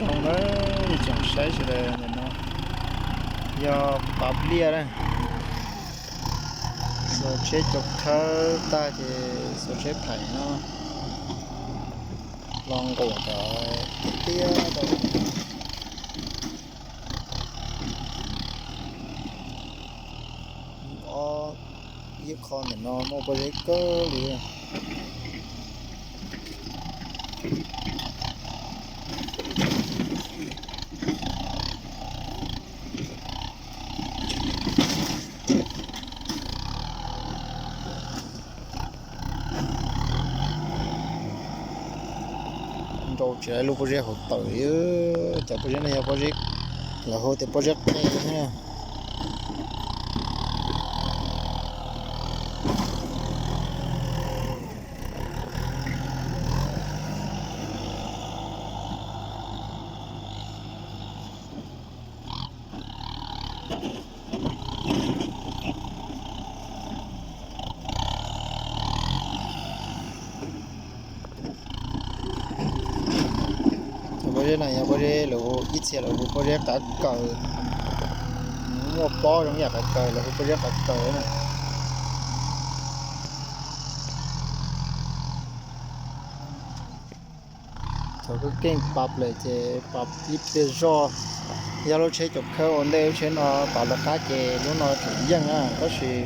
Zoo na, tsoom saib sawv daws, ntawm no yog Pav Liaj na. Xuas tsheb cov khawb tag ces xuas tsheb thaim no los nqus cov tiaj tiaj rau. Ob, ib qho ntawm no muaj pob zeb kawg li. Nrau tsis lub pob zeb hauv tawm li. Cov pob zeb no yog pob zeb, lawv hu tias pob zeb qe thiab na. Pob zeb no yog pob zeb lawv hu, ib txhia lawv hu pob zeb qav kaws, muaj pob zoo yam qav kaws lawv hu pob zeb qav kaws na. Thaum koj keej pab lawm ces pab ib pliag zoj. Yog lub tsheb caum khawb ua ntej lub tsheb no pab lawv qab ces lub no tseem yeej na, tab sis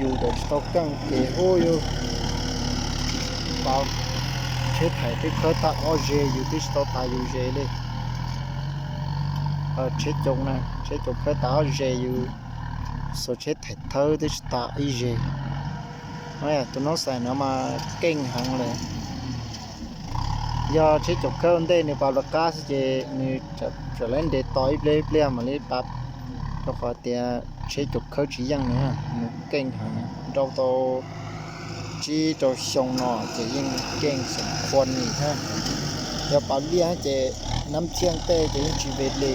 yus tseem tsis tau keej ces ub yus pab tsheb thaim twb khawb tag ob zeg yus twb tsis tau tas yus zeg li. Tsheb caum na, tsheb caum khawb tag ob zeg yus xuas tsheb thaim thawb twb tsis tas ib zeg. Tus noob xais no mas keej heev lawm. Yog tsheb caum khawb ua ntej nws pab lawv qab xwb ces nws tseem lawv nres tos ib pliag ib pliag mam li pab, rau qhov tias tsheb caum khawb tsis yeej nws, nws keej heev, nrau tau tsib rau xyoo no ces yeej keej xeem qhua nis thiab. Yog Pav Liaj ces Nab Xiaj tej ces yeej tsis ve li,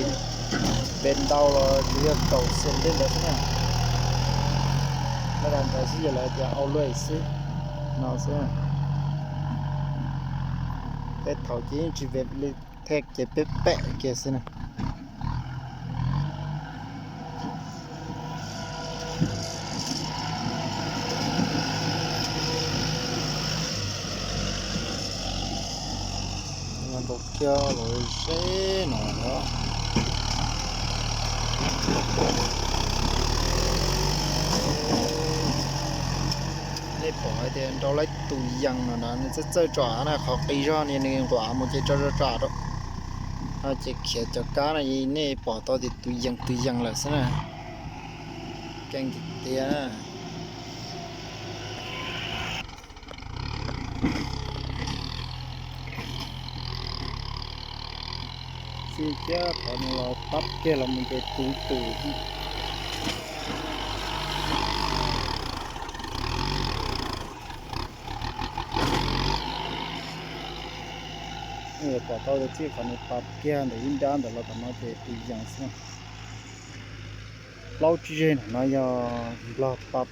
ve ntau los tsuas yog kaum xees tej ntawd xwb na. Laj ntawd xwb ces lawv tias au luj xwb no xwb. Tej thaum ces yeej tsis ve li, thiaj ces peb pem kiag xwb na. Nkaus kiag los ze no. Nej pom hais tias nrau laib tus yees no na, nws txawj txawj tso av na, qhov qis zog ni nws nquam mus ces tso tso tso av rau, ces khiav cov kab no nej pom tau tias tus yees tus yees lawm xwb na. Keej tiag tiag. Txij kiag qhov no los pab kiag los mus ces tus tus. Pom tau tias txij qhov nws pab kiag ntawm ib nrab ntawd los tom no ces tus yees xwb. Plaub tsib zeg no yog nplog pab.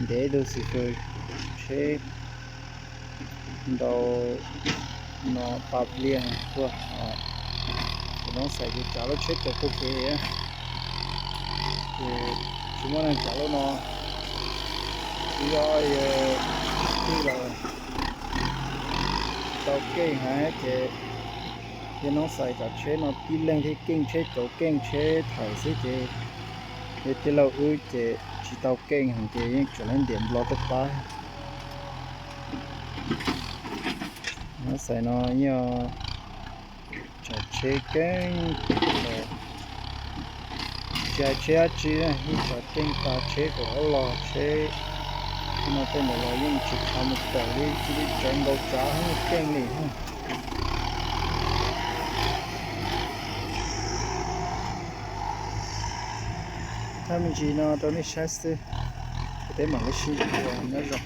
Ntev tus xwm tsheb nrau no pab liaj tuaj. Tus noob xais ces tsav lub tsheb caum pug kev, ces tsis muaj neeg tsav lub no, tsis yog tij laug tau keej heev ces yog noob xais tsav tsheb no tib leeg thiaj keej, tsheb caum keej tsheb thaim xwb ces yog tij laug wb ces tsis tau keej heev ces yeej tseem lawv ntiam nplog tuaj pab. Noob xais no yog tsav tsheb keej, tsis hais tsheb dab tsi, yeej tsav keej tas tsheb kom ob los tsheb no tej ntawd los yeej tsis tshav mus kawm li, cia li tsav nkaus tsav yeej keej li. Thaj me ntsis no rau nej saib xwb, peb mam li sib ntsib dua, nyob zoo.